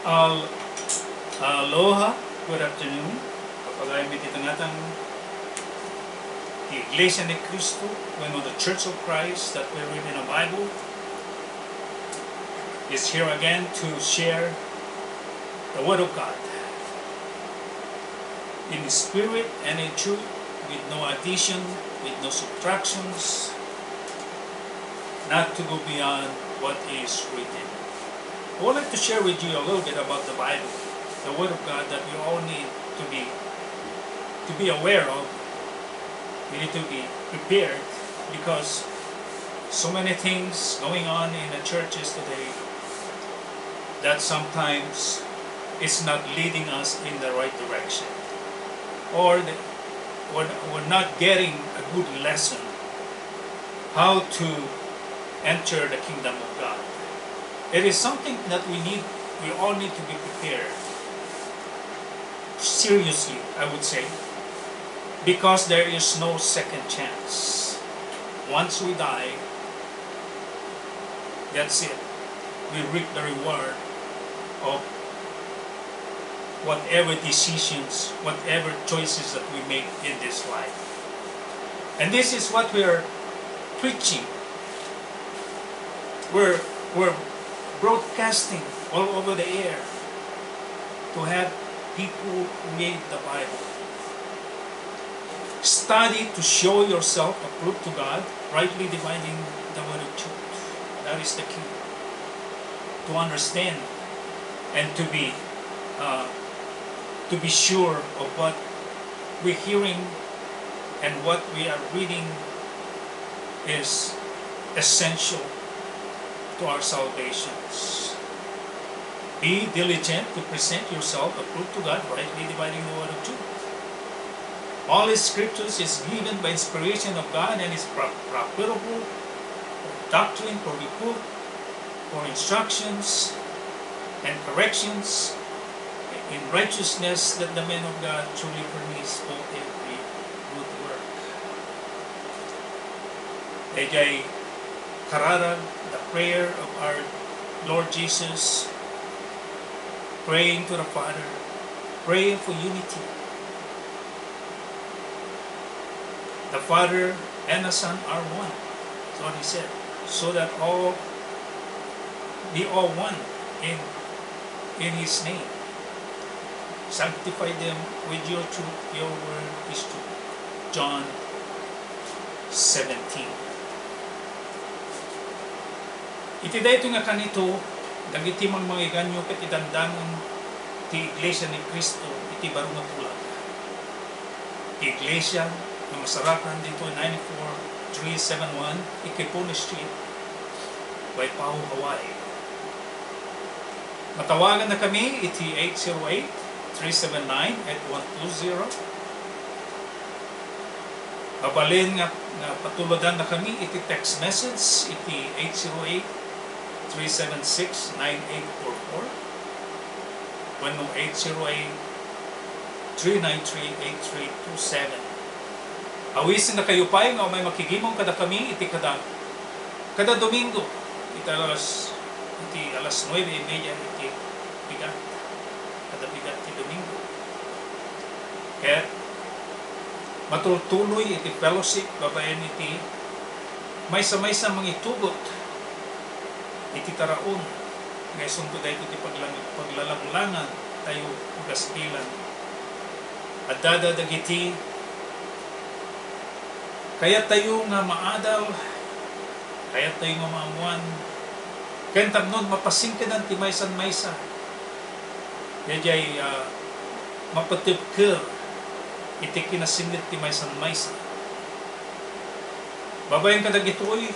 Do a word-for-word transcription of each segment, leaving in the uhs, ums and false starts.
Al-, aloha, good afternoon. Papagayan mi ti tangatang ti Iglesia ni Cristo, wenno the Church of Christ that we read in the Bible, is here again to share the Word of God in spirit and in truth, with no addition, with no subtractions, not to go beyond what is written. I would like to share with you a little bit about the Bible, the Word of God that we all need to be, to be aware of. We need to be prepared because so many things going on in the churches today that sometimes it's not leading us in the right direction, or the, we're, we're not getting a good lesson how to enter the kingdom of God. It is something that we need, we all need to be prepared seriously, I would say, because there is no second chance. Once we die, that's it. We reap the reward of whatever decisions, whatever choices that we make in this life. And this is what we are preaching. We're, we're broadcasting all over the air to help people read the Bible. Study to show yourself approved to God, rightly dividing the word of truth. That is the key. To understand and to be, uh, to be sure of what we're hearing and what we are reading is essential to our salvations. Be diligent to present yourself approved to God, rightly dividing the word of truth. All His scriptures is given by inspiration of God and is pro-, profitable for doctrine, for reproof, for instructions, and corrections in righteousness, that the man of God truly furnish for every good work. Daydiay kararag, the prayer of our Lord Jesus, praying to the Father, praying for unity. The Father and the Son are one, is what He said, so that all be all one in, in His name. Sanctify them with your truth, your word is truth. John seventeen. Iti daytoy nga kanito, dagiti mangmangiganyo ket idandanon ti Iglesia ni Cristo iti baro nga tulag. Ti iglesia nga masarakan ditoy ninety-four three seven one Ikipon Street, Waipahu, Hawaii. Matawagan na kami iti eight zero eight, three seven nine, eight one two zero. Mabalin nga, nga patulodan na kami iti text message iti eight zero eight, three seven six, nine eight four four wenno eight zero eight, three nine three, eight three two seven. Awisenna kayo pay nga umay makigimong kadakami iti kada, kada Domingo, iti alas, iti alas nuebe y media iti bigat, kada bigat ti Domingo. Ket matultuloy iti fellowship babaen iti maysa-maysa mangitugot iti taraon nga isunto daytoy ti paglang-, paglalanglangan tayo, gasbilan. Addada dagiti kayattayo nga maadal, kayattayo nga maammoan, ken tapno mapasingkedan ti maysan maysa. Daydiay, ah, mapatibker iti kinasinged ti maysan maysa. Babaen kadagitoy,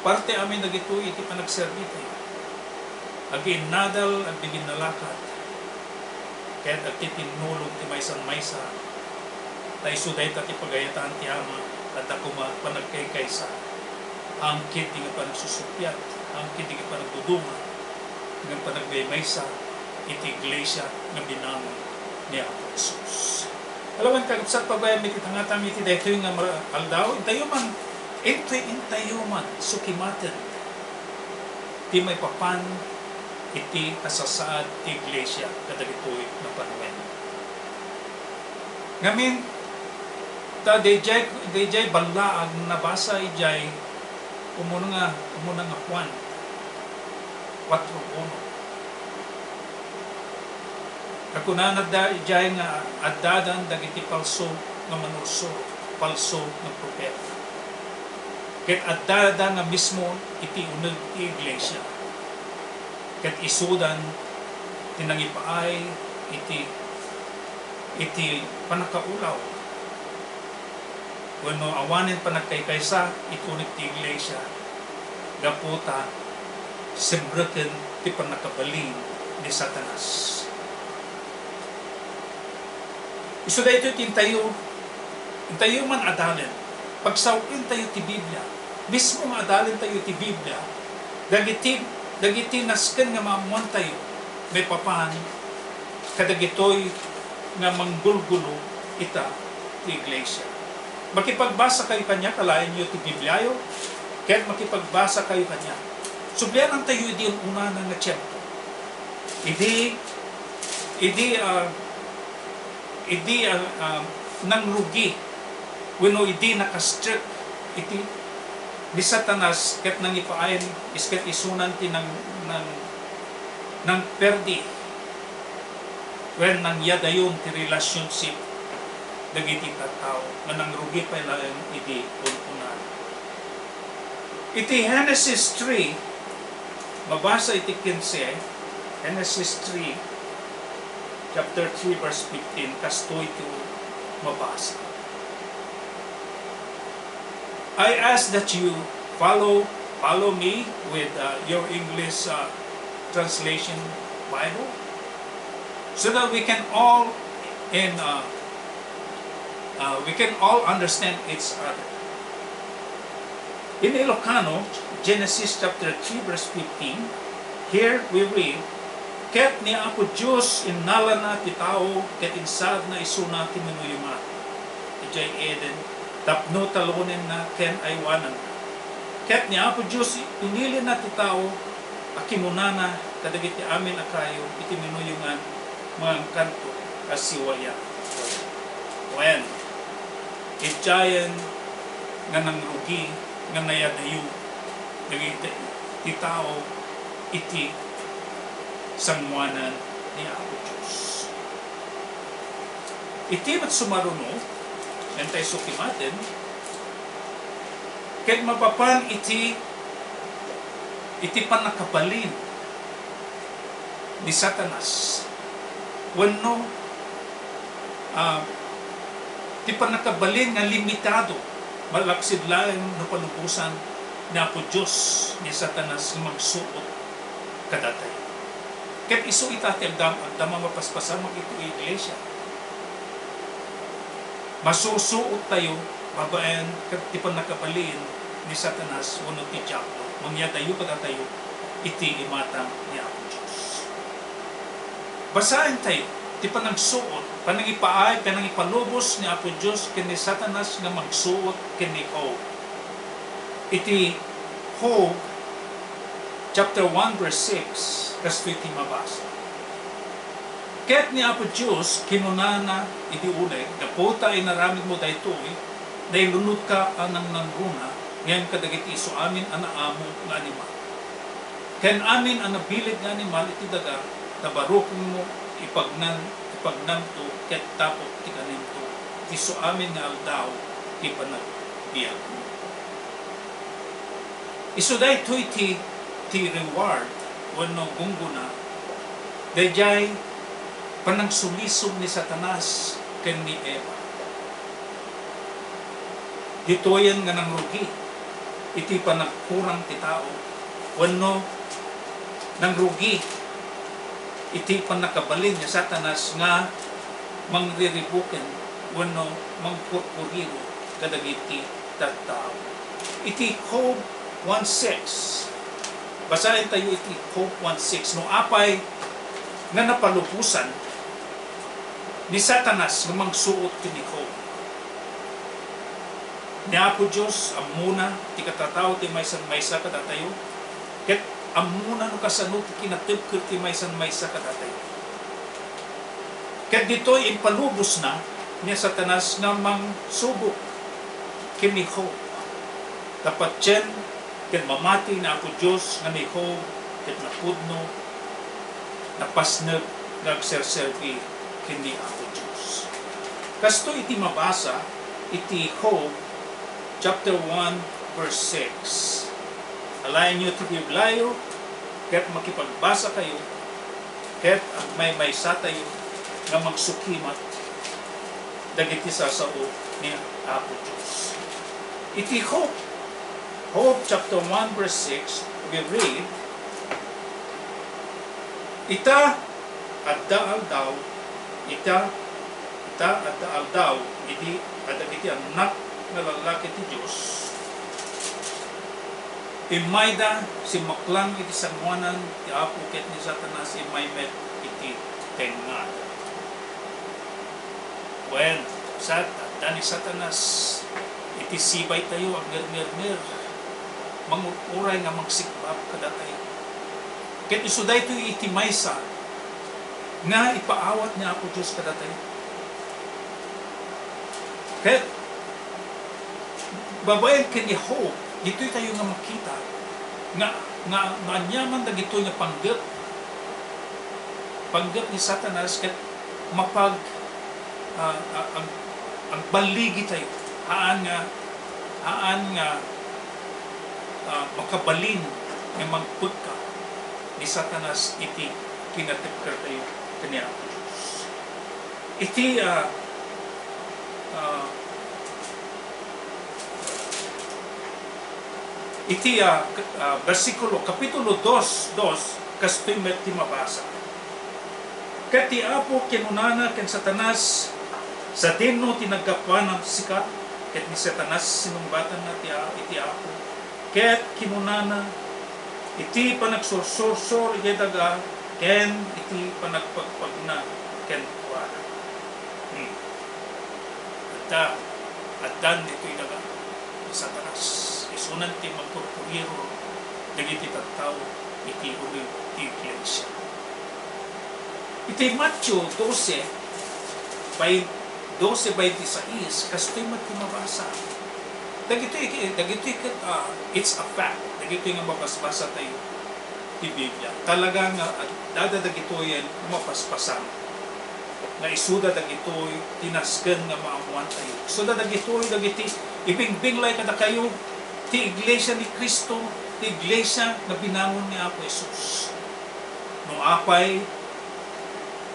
parte amin dagitoy iti panagserbi tayo. Agiinnadal, agbibinnalakat, ket agtitinnulong ti maysan maysa. Ta isu dayta ti pagayatan ti Ama, adda koma panagkaykaysa. Angkid ti nga panagsusuppiat, angkid ti nga panagduduma, nga panagmaymaysa iti iglesia nga binangon ni Apo Jesus. Alawen, kakabsat, pagayam iti tangatam iti daytoy nga mara-, aldaw, intayo man, intoy intayo man sukimaten ti maipapan iti kasasaad ti iglesia kadagitoy nga panawen. Ngamin, ta daydiay, daydiay ballaag nabasa idiay umuna nga, umuna nga Juan kuatro uno. Kakunana da idiay nga addadan dagiti palso nga manursuro, palso nga propeta. Ket addada nga mismo iti uneg ti iglesia. Ket isudan ti nangipaay iti, iti pannakaulaw wenno awanen pannagkaykaysa iti uneg ti iglesia gapu ta simreken ti pannakabalin ni Satanas. Isu daytoy ti intayo, intayo man adalen. Pagsao-intayo ti Biblia. Mismo nga adalentayo ti Biblia, dagiti, dagiti nasken nga maammoantayo maipapan kadagitoy nga manggulgulo ita ti iglesia. Makipagbasakayo kaniak, alaenyo ti Bibliayo, ket makipagbasakayo kaniak. Sublianantayo idi un-unana nga tiempo. Idi, idi, ah, idi, ah, ah, nangrugi wenno idi nakastrek iti ni Satanas ket nangipaay, isket isunan ti nang, nang, nangperdi wen nangyadayon ti relationship dagiti tattao nga nangrugi pay laeng idi un-unana. Iti Genesis three, mabasa iti kinse, Genesis three, chapter three, verse fifteen, kastoy ti mabasa. I ask that you follow, follow me with, uh, your English, uh, translation Bible, so that we can all in, uh, uh, we can all understand each other. In Ilocano, Genesis chapter three, verse fifteen, here we read, "Ket ni Apo Dios innalana ti tao ket insaadna isuna ti minuyongan idiay Eden tapno talonenna ken aywananna. Ket ni Apo Dios inilina ti tao a kinunana kadagiti amin a kayo iti minuyongan, mangangkanto a siwaya." Wen, idiayen nga nangrugi nga nayadayo dagiti ti tao iti sangoanan ni Apo Dios. Iti met sumaruno, entay sukimaten, ket mapapan iti, iti pannakabalin ni Satanas wenno, ah, ti pannakabalin nga limitado, malaksid laeng no palubosan ni Apo Dios ni Satanas nga magsuot kadatayo. Ket isu ita ti agdam-, agdama mapaspasamak iti iglesia. Masusuot tayo babaen ket ti pannakabalin ni Satanas wenno ti Diablo. Mangyadayo kadatayo iti imatang ni Apo Dios. Basaentayo ti panagsuot, panangipaay, panangipalubos ni Apo Dios ken ni Satanas nga magsuot ken ni Job. Iti Job chapter one verse six, kastoy ti mabasa. Ket ni Apo Dios kinunana iti uneg, "Gapu ta inaramidmo daytoy, nailunodka a nangnangruna ngem kadagiti isu amin a naammo nga animal, ken amin a nabilin nga animal iti daga, nabarukongmo, ipagnan-, ipagnanto ket tapok ti kanento ti isu amin nga aldaw ti panagbiagmo." Isu daytoy ti, ti reward wenno gunggona daydiay panangsulisog ni Satanas ken ni Eva. Ditoyen nga nangrugi iti panagkurang ti tao wenno nangrugi iti pannakabalin ni Satanas nga mangriribuken wenno mangpurpuriro kadagiti tattao. Iti Job one six, basaentayo iti Job one six, no apay nga napalubosan ni Satanas nga mangsuot ken ni Job. Ni Apo Dios, ammona ti katatao ti maysa-maysa kadatayo, ket Ammona no kasano ti kinatibker ti maysan maysa kadatayo. Ket ditoy impalubosna ni Satanas nga mangsubok ken ni Job. Ta patien ken mamati ni Apo Dios nga ni Job ket napudno, napasnek nga agserserbi ken ni Apo Dios. Kastoy iti mabasa iti Job chapter one, verse six. Alaenyo ti Bibliayo, ket makipagbasakayo, ket agmaymaysatayo nga mangsukimat dagiti sasao ni Apo Dios. Iti Job, Job chapter one, verse six, we read, Ita, adda aldaw, ita, ita, adda aldaw, idi, kadagiti annak nga lallaki ti Dios, immayda, simmaklang iti sangoanan ti Apo ket ni Satanas immay met iti tengngada. Wen, sad, adda ni Satanas iti sibaytayo, agngerngernger, mangur-uray nga mangsigbab kadatayo. Ket isu daytoy iti maysa nga ipaawat ni Apo Dios kadatayo. Ket babaen ken ni Job, ditoy tayo nga makita nga, nga, nga aniaman dagitoy nga panggep, panggep ni Satanas ket mapag, ah, ah, ag-, agballigi tayo. Haan nga, haan nga, ah, makabalin nga mangpekka ni Satanas iti kinatibker tayo ken ni Apo Dios. Iti, ah, ah, iti, ah, k-, ah, bersikulo, kapitulo dos, dos, kastoy met ti mabasa. Ket ti Apo kinunana ken Satanas, "Sadino ti naggapuanan sika?" Ket ni Satanas sinungbatanna ti a-, iti Apo. Ket kinunana, "Iti panagsursursor idiay daga ken iti panagpagpagna kenkuana." Hmm. Adda, addan ditoy daga ni Satanas. Isunan ti mangpurpuriro dagiti tattao iti uri ti iglesia. Iti Mateo dose, bay-, dose baintisais, kastoy met ti mabasa. Dagitoy, dagitoy ket, ah, it's a fact. Dagitoy nga mabasbasa tayo ti Biblia. Talaga nga ad-, adda dagitoy nga mapaspasan nga isuda dagitoy ti nasken nga maammoan tayo. Isuda dagitoy dagiti ibingbinglay kadakayo ti iglesia ni Cristo, ti iglesia nga binangon ni Apo Jesus. No apay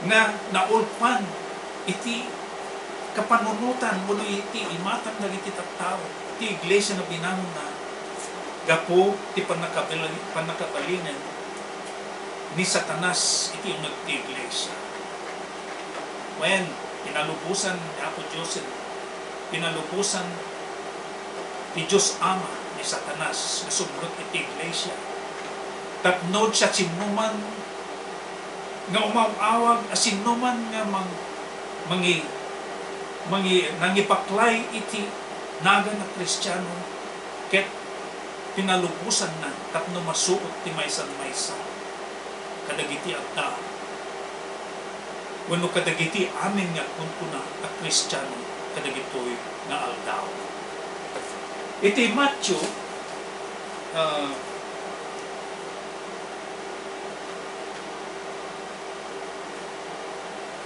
nga naulpan iti kapanunotan wenno iti imatang dagiti tattao ti iglesia nga binangonna gapu ti pannakabali-, pannakabalinen ni Satanas iti uneg ti iglesia. Wen, pinalubosan ni Apo Dios, pinalubosan ti Dios Ama ni Satanas nga sumrek iti iglesia. Tapno siasinoman nga umaw-awag, a sinoman nga mang-, mangi-, mangi-, nangibaklay iti nagan a Kristiano, ket pinalubosanna tapno masuot ti maysan maysa kadagiti adda wenno kadagiti amin nga agkunkuna a Kristiano kadagitoy nga aldaw. Iti Matthew, ah,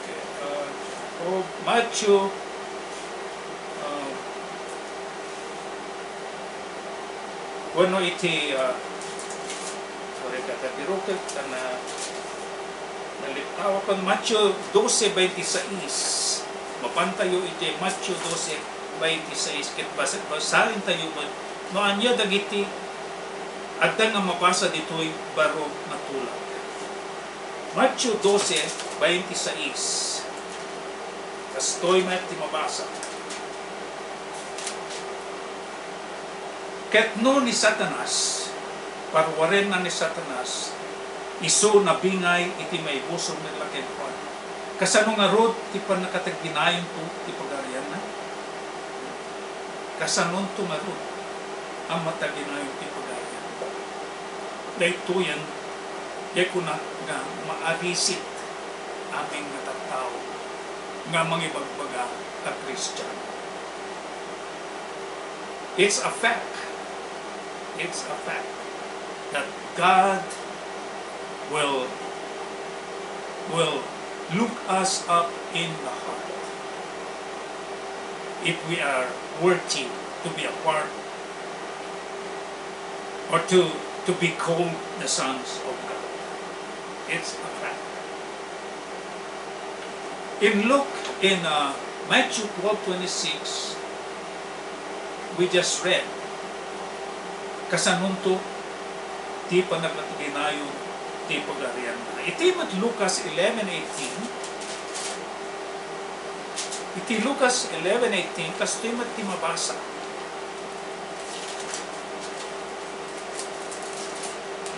okay, ah, o Matthew, ah, wenno iti, ah, sorry, kata birukek, kana nalipawakon, Matthew dose baintisais. Mapantayo iti Matthew dose baintisais, ket basa-, basaentayo met no ania dagiti adda nga mabasa ditoy baro nga tulag. Matthew dose baintisais. Kastoy met ti mabasa. Ket no ni Satanas, parwarenna ni Satanas, isu nabingay iti maibusor met la kenkuana. Kasano ngarud ti pannakataginayonto ti pagarianna? Kasanonto ngarud a mataginayon ti pagarianna? Daytoyen, diay kunak nga maarisit amin nga tattao nga mangibagbaga a Kristiano. It's a fact. It's a fact that God will, will look us up in the heart if we are worthy to be a part or to, to be called the sons of God. It's a fact. In Luke, in, uh, Matthew twelve twenty-six, we just read, kasanonto ti panagkakinayon ti Pagarian. Iti met Lucas eleven eighteen, iti Lucas eleven eighteen, kastoy met ti mabasa.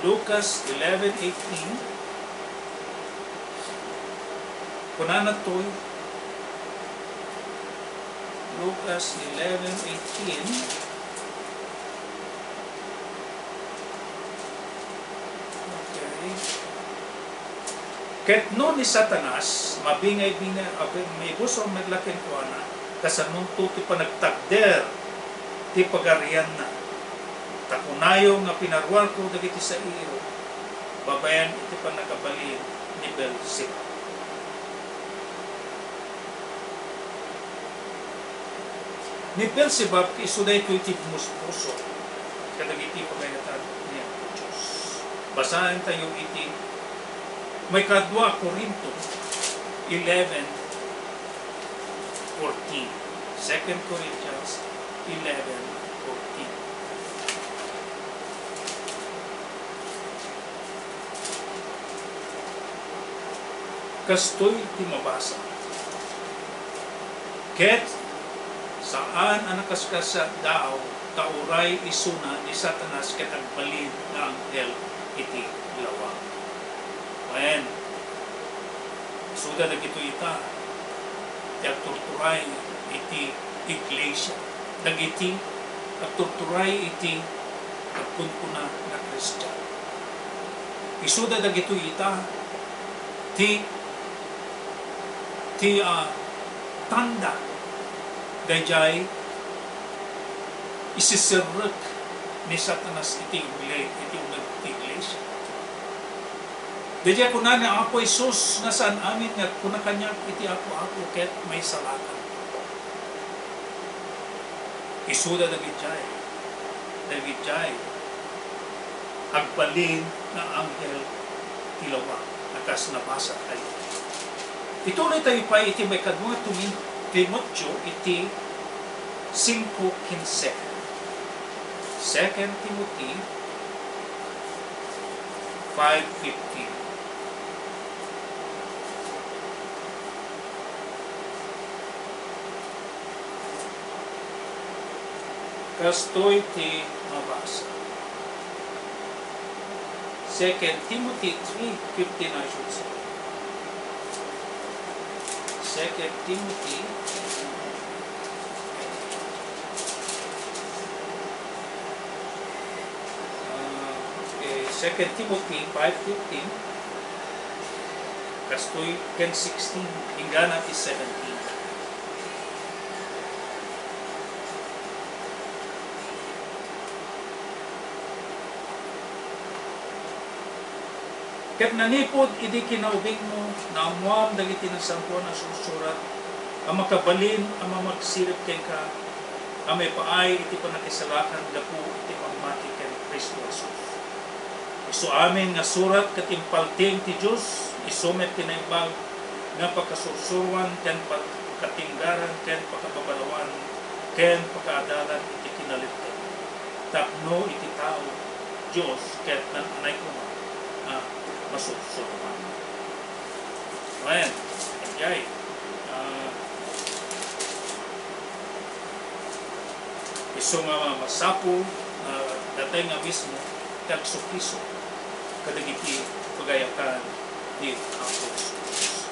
Lucas eleven eighteen, kunana toy, Lucas eleven eighteen. Okay. Ket no ni Satanas, mabingaybingay, abi-, maibusor met la kenkuana, kasanonto ti panagtagder ti pagarianna. Ta kunayo nga pinaruarko dagiti sairo babaen iti pannakabalin ni Beelzebub. Ni Beelzebub, isu daytoy ti bumusbusor kadagiti pagayatan ni Apo Dios. Basaentayo iti maikadua a Corinto eleven fourteen. Second Corinthians eleven fourteen. Kastoy ti mabasa. Ket saan a nakaskasdaaw, ta uray isuna ni Satanas ket agbalin nga anghel iti lawag. Wen, isuda dagitoy ita ti agturturay iti iglesia, dagiti agturturay iti agkunkuna nga Kristian. Isuda dagitoy ita ti, ti, ah, tanda daydiay isiserrek ni Satanas iti igli-, iti uneg ti iglesia. Daydiay kuna ni Apo Jesus nga saan amin nga agkuna kaniak iti Apo, Apo, ket maisalakan. Isuda dagidiay, dagidiay agbalin nga anghel ti lawag, a kas nabasatayo. Ituloytayo pay iti maikadua Timi-, Timoteo iti singko kinse. Second Timothy five fifteen. Kastoy ti mabasa. Second Timothy three fifteen, I should say. Second Timothy, uh, okay, Second Timothy five fifteen, kastoy ken sixteen, inggana ti seventeen. Ket nanipud idi kinaubingmo, naammoam dagiti nasantoan a sursurat a makabalin a mamagsirib kenka a maipaay iti pannakisalakan gapu iti pammati ken Cristo Jesus. Isu amin nga surat ket impaltiing ti Dios, isu met ti naimbag nga pakasursuroan ken pakatinggaran ken pakababarawan ken pakaadalan iti kinalinteg. Tapno iti tao, Dios ket naan-anay koma nga masursuroan. Amen. Idiay, ah, isu nga masapul nga datay nga mismo ti agsukiso kadagiti pagayakan ni Apo Jesus.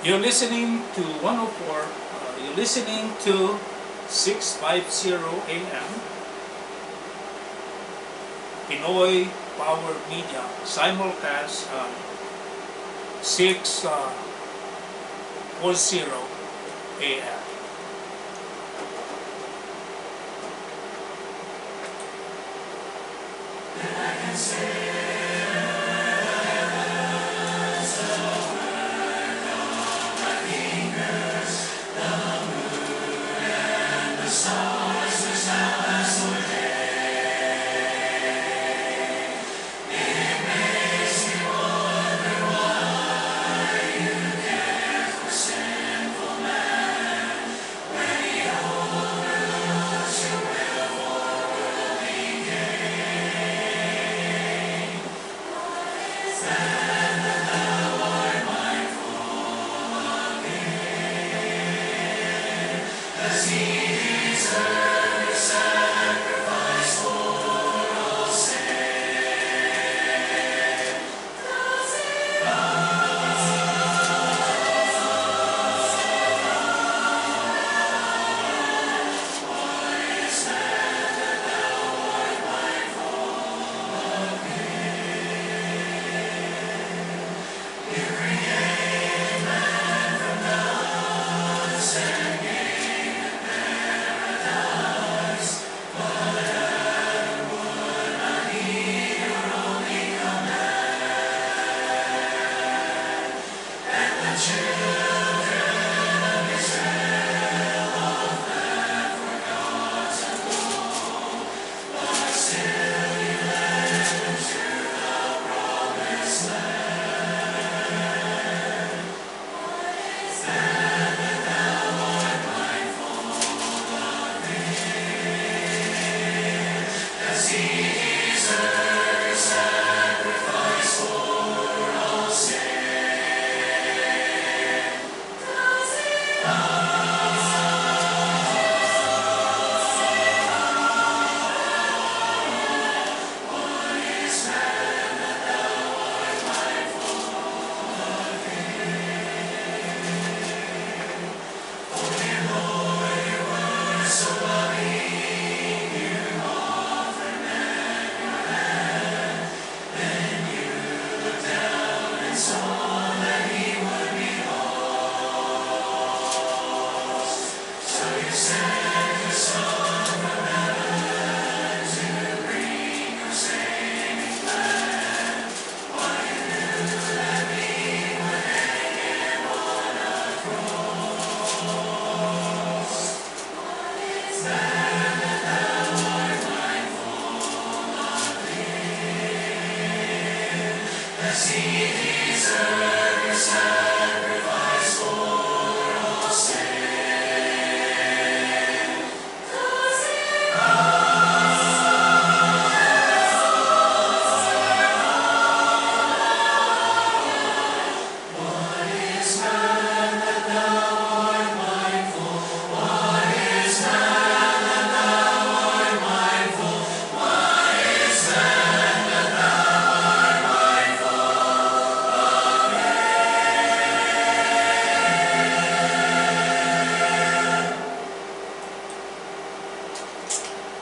You're listening to one oh four, uh, you're listening to six five zero A M, Pinoy Power Media, simulcast on six, uh, four zero A M.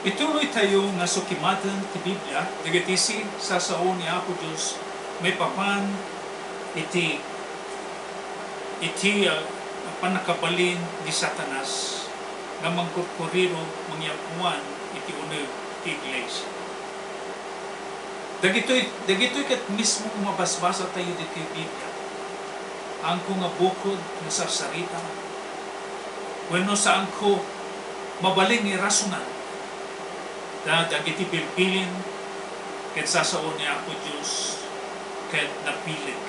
Ituloytayo nga sukimaten ti Biblia dagiti si-, sasao ni Apo Dios maipapan iti, iti, ah, pannakabalin ni Satanas nga mangkurkuriro, mangyappuan iti uneg ti iglesia. Dagitoy, dagitoy ket mismo nga mabasbasatayo ditoy Biblia, saanko nga bukod nga sarsarita, wenno saanko mabalin nga irasonan. Ta dagiti bilbilin ket sasao ni Apo Dios ket nabileg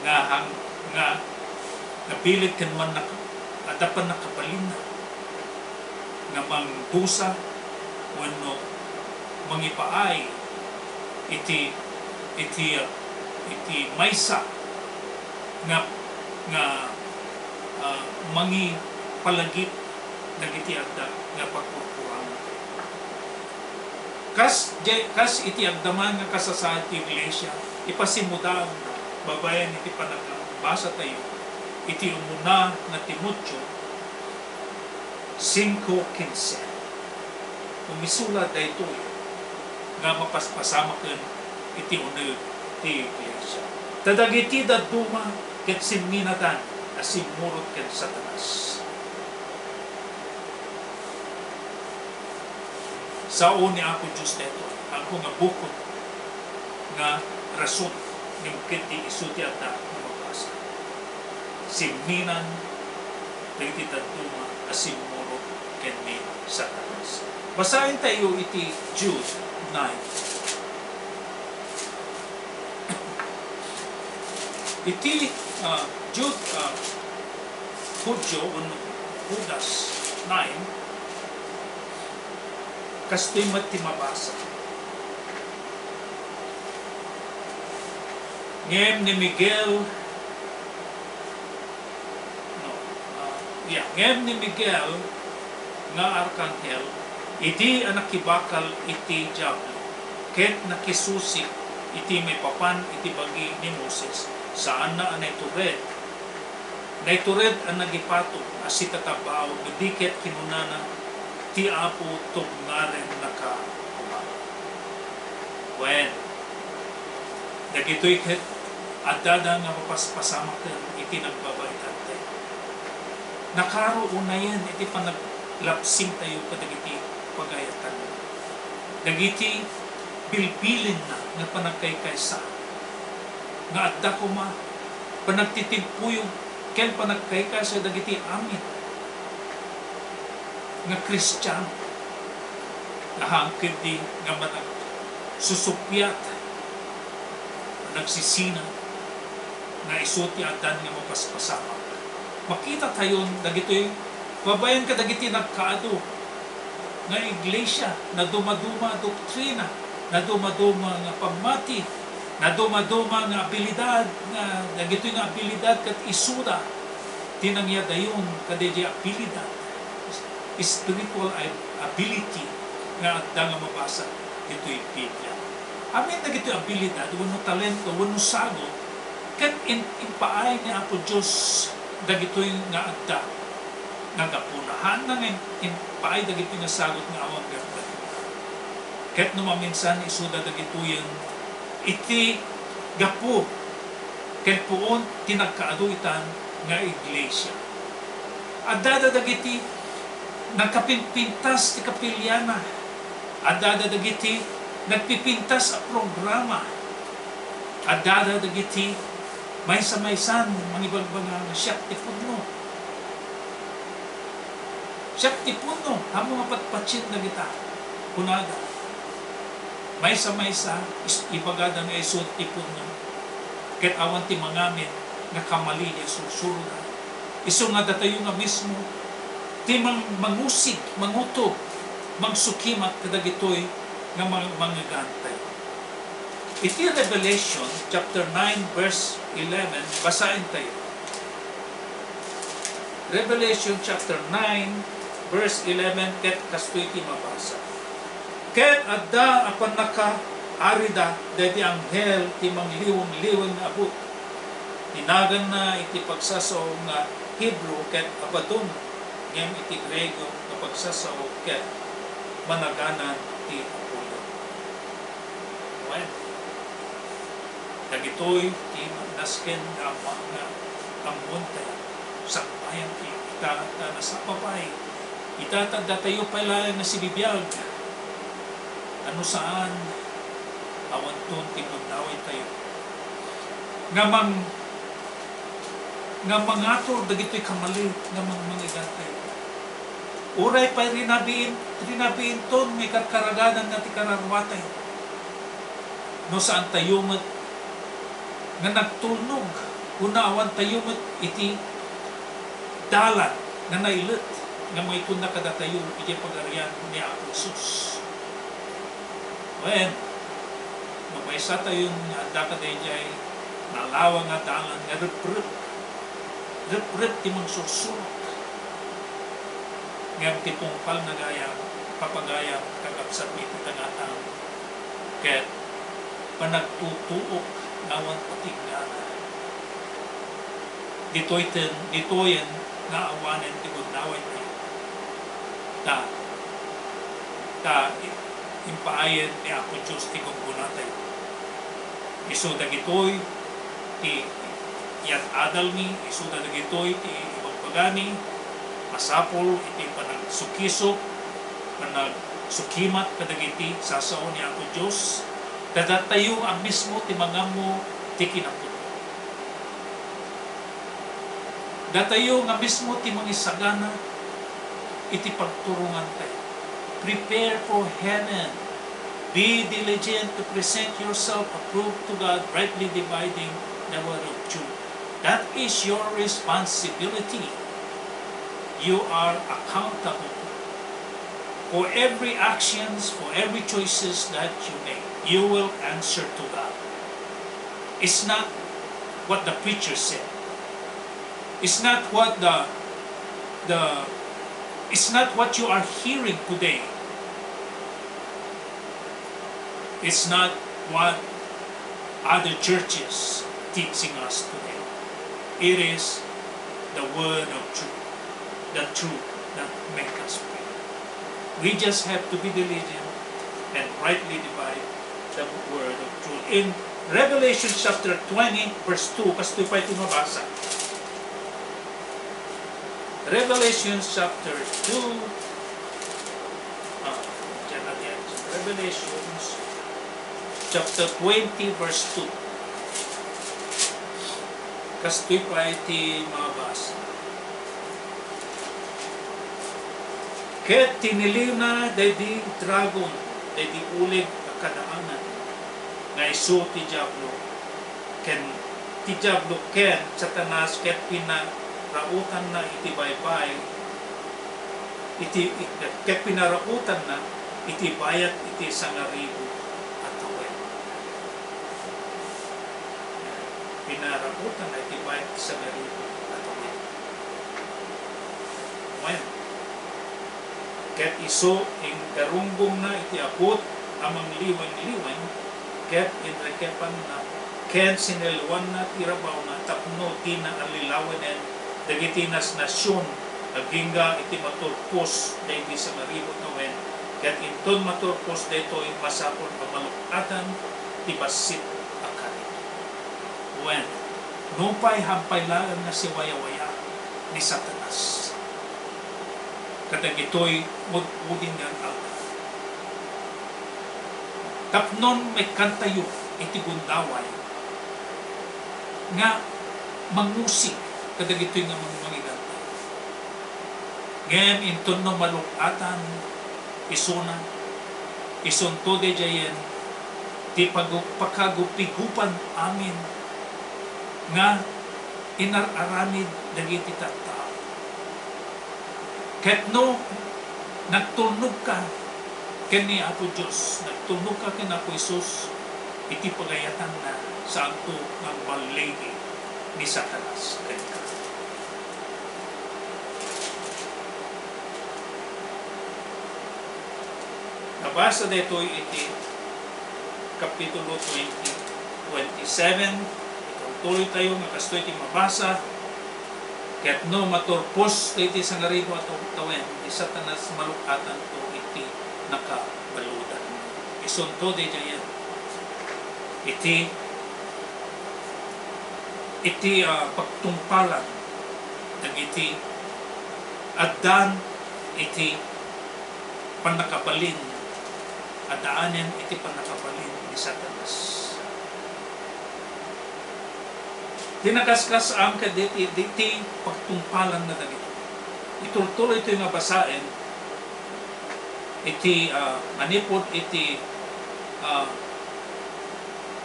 nga hang-, nga nabileg ken mannak-, adda pannakabalinna nga mangdusa wenno mangipaay iti, iti, iti maysa nga, nga, ah, mangipalagip dagiti adda nga pagkurkurangan. Kas, di-, kas iti agdama nga kasasaad ti iglesia, ipasimudaanna, babaen iti panagabasatayo iti umuna nga Timoteo, Cinco quince. Umisula daytoy nga mapaspasamaken iti uneg ti iglesia. Ta dagiti dadduma ket simminadan a simmurot ken Satanas. Sao ni Apo Dios daytoy, apo nga bukod nga rason ngem ketdi isu ti adda nga mabasa. Simminan dagiti dadduma a simmurot ken ni Satanas. Basaentayo iti Jude nine. Iti, ah, Jude, ah, Jude wenno Judas nine, kastoy met ti mabasa. Ngem ni Miguel, no, ah, yeah, ngem ni Miguel nga arkanghel, idi a nakibakal iti Diablo, ket nakisusik iti maipapan iti bagi ni Moses, saanna a naitured, naitured a nagipatog a sitatabao, idi ket kinunana, "Ti Apo tubngaren naka koma." Wen, dagitoy ket addada nga mapaspasamaken iti nagbabaetantayo. Nakaro unayen iti panaglabsingtayo kadagiti pagayatanna. Dagiti bilbilinna nga panagkaykaysa nga adda koma, panagtitimpuyog ken panagkaykaysa dagiti amin nga Kristiano, nahankeddi nga managsusuppiat, managsisina, nga isu ti addan nga mapaspasamak. Makitatayon dagitoy babaen kadagiti nagkaadu nga iglesia, nadumaduma a doktrina, nadumaduma nga pammati, nadumaduma nga abilidad, nga dagitoy nga abilidad ket isuda ti nangyadayon kadaydiay abilidad, spiritual ab-, ability nga adda nga mabasa ditoy Biblia. Amin dagitoy abilidad wenno talento wenno sagut, ket in-, impaay ni Apo Dios dagitoy nga adda nga gapuna. Haanna nga in-, impaay dagitoy nga sagut nga awan gapgapuna. Ket no maminsan, isuda dagitoyen iti gapu ken puon ti nagkaadu itan nga iglesia. Addada dagiti nagkapimpintas ti kapiliana. Addada dagiti nagpipintas a programa. Addada dagiti maysa-maysan mangibagbaga nga siak ti pudno. Siak ti pudno, ammom a patpatien dagita, kunada. Maysa-maysa, is-, ibagada nga isu ti pudno, ket awan ti mangamin nga kamali ti sursuroda. Isu nga datayo nga mismo ti mang-, mangusig, mangutob, mangsukimat kadagitoy nga mang-, mangngegantayo. Iti Revelation chapter nine, verse eleven, basaentayo. Revelation chapter nine, verse eleven, ket kastoy ti mabasa. Ket adda a pannakaarida daydi anghel ti mangliwengweng nga abut. Ti naganna iti pagsasao nga Hebreo ket Abaddon, ngem iti Griego nga pagsasao ket Managanan ti Apoyo. Wen, dagitoy ti nasken nga amma-, nga ammoentayo, sakbayan ti ita ta nasapa pay ita ta datayo pay laeng nga sibibiag. Ano saan, awanton ti gundawaytayo nga mang-, nga mangatur dagitoy kamali nga mang-, mangigantayo. Uray pay rinabiin, rinabiinton nga ikarkaragadan nga ti kararuatayo. No saantayo met nga nagtulnog, wenno awantayo met iti dalan nga nailet nga mangitonna kadatayo iti Pagarian ni Apo Jesus. Wen, no maysatayon nga adda kadaydiay nalawa nga dalan nga reprep, reprep ti mangsursurot, ngem ti tungpalna gayam, papagayam, kakabsatmi ti tangatang, ket panagtutuok nga awan patignana. Ditoyten, ditoyen nga awanen ti gundawaytayo. Ta, ta i-, impaayen ni Apo Dios ti gunggonatayo. Isu dagitoy ti iyad-adalmi, isu dagitoy ti ibagbagami, masapul iti panagsukisok, panagsukimat kadagiti sasao ni Apo Dios, ta datayo a mismo ti mangammo ti kinapudno. Datayo nga mismo ti mangisagana iti pagturongantayo. Prepare for heaven. Be diligent to present yourself approved to God, rightly dividing the word of truth. That is your responsibility. You are accountable for every actions, for every choices that you make. You will answer to God. It's not what the preacher said. It's not what the, the, it's not what you are hearing today. It's not what other churches teaching us today. It is the word of truth, the truth that make us free. We just have to be diligent and rightly divide the word of truth. In Revelation chapter twenty, verse two, kastoy pay ti mabasa. Revelation chapter two, ah, diyan na diyan. Revelation chapter twenty, verse two. Kastoy pay ti mabasa. Ket tiniliwna daydi dragon, daydi uleg a kadaanan, nga isu ti Diablo, ken ti Diablo ken Satanas, ket pinaraotanna iti baybay, iti, ket pinaraotanna iti bayat iti sangaribu a tawen. Pinaraotanna iti bayat iti sangaribu a tawen. Wen, ket isu ingarunggongna iti abut a mangliwengliwen, ket inrikepanna ken sinelluanna ti rabawna tapno dina allilawenen dagiti nasnasion agingga iti maturpos daydi sangaribu a tawen, ket inton maturpos daytoy, masapul a maluk-atan ti bassit a karit. Wen, nupay hampay laeng nga siwayawaya ni Satanas kadagitoy ud-uding nga aldaw. Tapnon maikkantayo iti gundaway nga mangusig kadagitoy nga mangmangigantayo. Ngem inton no maluk-atan isuna, isunto daydiayen ti pagu-, pakagupigupan amin nga inar-aramid dagiti tattao. Ket no nagtulnogka ken ni Apo Dios, nagtulnogka ken Apo Jesus, iti pagayatanna, saanto nga agbaligi ni Satanas kenka. Nabasa daytoy iti Kapitulo twenty, twenty-seven. Itultuloy tayo nga kastoy ti mabasa. Ket no maturpos daytoy sangaribu a taw-, tawen, ni Satanas maluk-atanto iti nakabaludan. Isunto daydiayen iti, iti, ah, pagtungpalan dagiti addan iti pannakabalin, addaanen iti pannakabalin ni Satanas. Ti nakaskasaan ket diti, diti pagtungpalan nga dagiti. Itultuloy itoy nga basaen iti, ah, manipud iti, ah,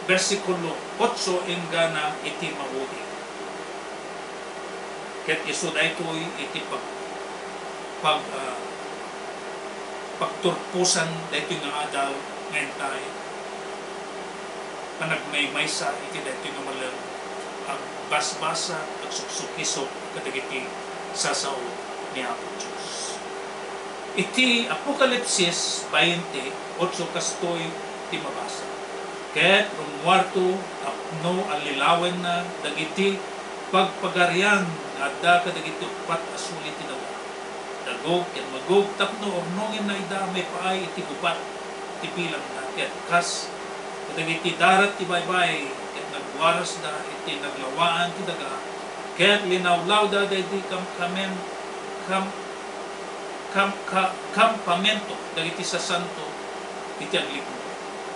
bersikulo otso inggana iti maudi. Ket isu daytoy iti pag-, pag-, ah, pagturposan daytoy nga adal nga intay panagmaymaysa iti daytoy nga malem, agbasbasa, agsuksukisok kadagiti sasao ni Apo Dios. Iti Apokalipsis bainte otso kastoy ti mabasa, ket rummuarto tapno allilawenna dagiti pagpagarian nga adda kadagiti uppat a suli ti daga. Dag-, Gog ken magog tapno urnongenna ida maipaay iti gubat ti bilangda, ket kas kadagiti darat ti baybay, ket nagwarasda iti naglawaan ti daga, ket linawlawda daydi kamkamen-, kam-, kam-, ka-, kampamento dagiti sasanto iti aglibur,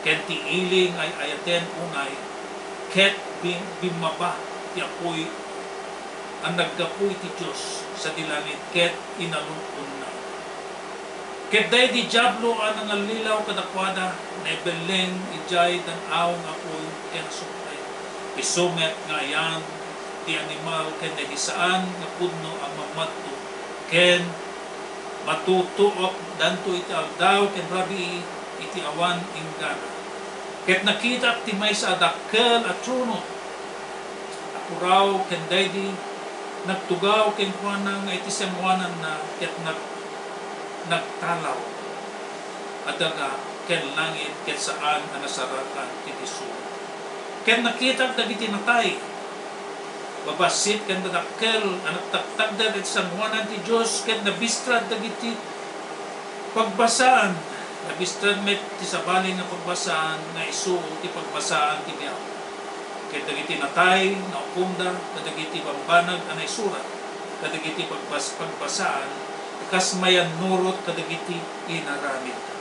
ken ti ili nga ay-ayaten unay, ket bi-, bimmaba ti apuy a naggapu iti Dios sadi langit ket inalun-onna. Ket daydi Diablo a nangallilaw kadakuada, naibelleng idiay dan-aw nga apuy ken asufre. Isu met nga ayan ti animal ken daydi saan nga pudno a mamadto, ken matutuokdanto iti aldaw ken rabii iti awan inggana. Ket nakitak ti maysa a dakkel a trono a puraw ken daydi nagtugaw kenkuana nga iti sangoananna ket nag-, nagtalaw a daga ken langit ket saan a nasarakan ti disso. Ket nakitak dagiti natay babassit ken dadakkel a nagtaktagder iti sangoanan ti Dios ket nabistrad dagiti pagbasaan. Nabistrad met ti sabali nga pagbasaan nga isu ti pagbasaan ti Diablo. Ket dagiti natay, naukomda kadagiti bambanag a naisurat kadagiti pagbas-, pagbasaan, kas mayannurot kadagiti inaramidda.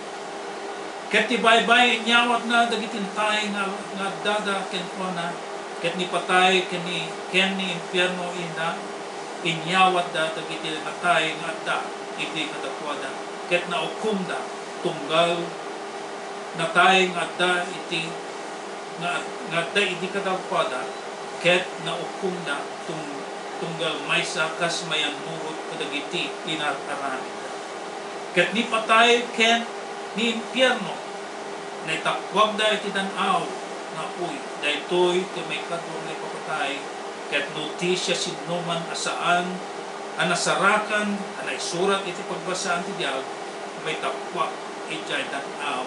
Ket ti baybay, inyawatna dagiti natay nga, nga addada kenkuana, ket ni patay ken ni, ken ni impierno ina, inyawatda dagiti natay nga adda idi kadakuada, ket naukomda tunggal natay nga adda iti, nga, nga adda idi kadakuada, ket naukomda tung-, tunggal maysa kas mayannurot kadagiti inar-aramidda. Ket ni patay ken ni impierno, naitappuagda iti dan-aw nga apuy. Daytoy ti maikadua nga ipapatay ket no ti siasinoman a saan a nasarakan a naisurat iti pagbasaan ti biag, maitappuak idiay dan-aw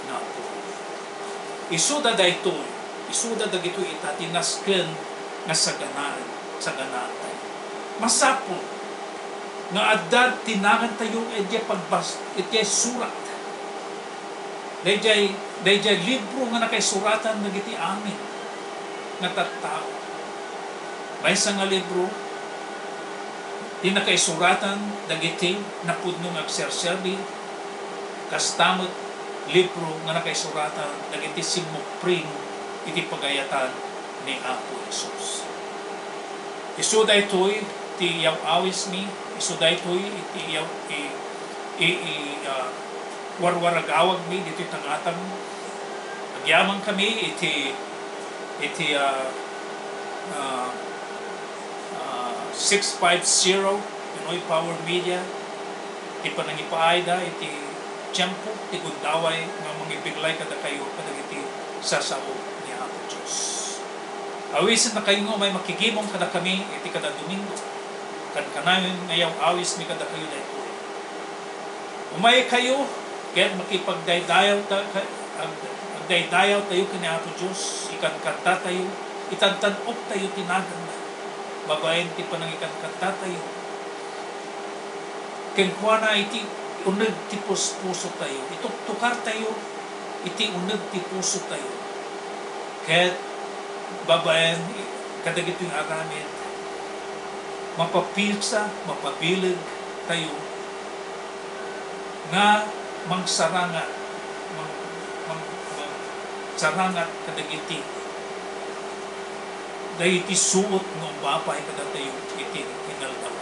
nga apuy. Isuda daytoy, isuda dagitoy ita ti nasken nga saganaan, saganaantayo. Masapul nga adda ti nagantayo idiay pagbas-, idiay surat. Daydiay, daydiay libro nga nakaisuratan dagiti amin nga tattao. Maysa nga libro ti nakaisuratan dagiti napudno nga agserserbi, kasta met libro nga nakaisuratan dagiti simmupring iti pagayatan ni Apo Jesus. Isu daytoy ti iyaw-awismi, isu daytoy ti iyaw-, i-, i-, i-, ah, warwaragawagmi ditoy tangatang. Agyamankami iti, iti, ah, ah, ah, six five zero Pinoy Power Media, ti panangipaayda iti tiempo ti gundaway nga mangibiglay kadakayo kadagiti sasao ni Apo Dios. Awisennakayo nga umay makigimong kadakami iti kada Domingo. Kankanayon nga iyaw-awismi kadakayo daytoy. Umaykayo ket makipagdaydayaw ta-, ka-, ag-, agdaydayawtayo ken ni Apo Dios, ikankantatayo, itantan-oktayo ti naganna, babaen ti panangikankantatayo kenkuana iti uneg ti puspusotayo, ituktukartayo iti uneg ti pusotayo, ket babaen kadagitoy nga aramid, mapapilsa, mapabileg tayo nga mangsarangat, mang-, mang-, mangsarangat kadagiti, dagiti suot nga umbapay kadatayo iti inaldaw.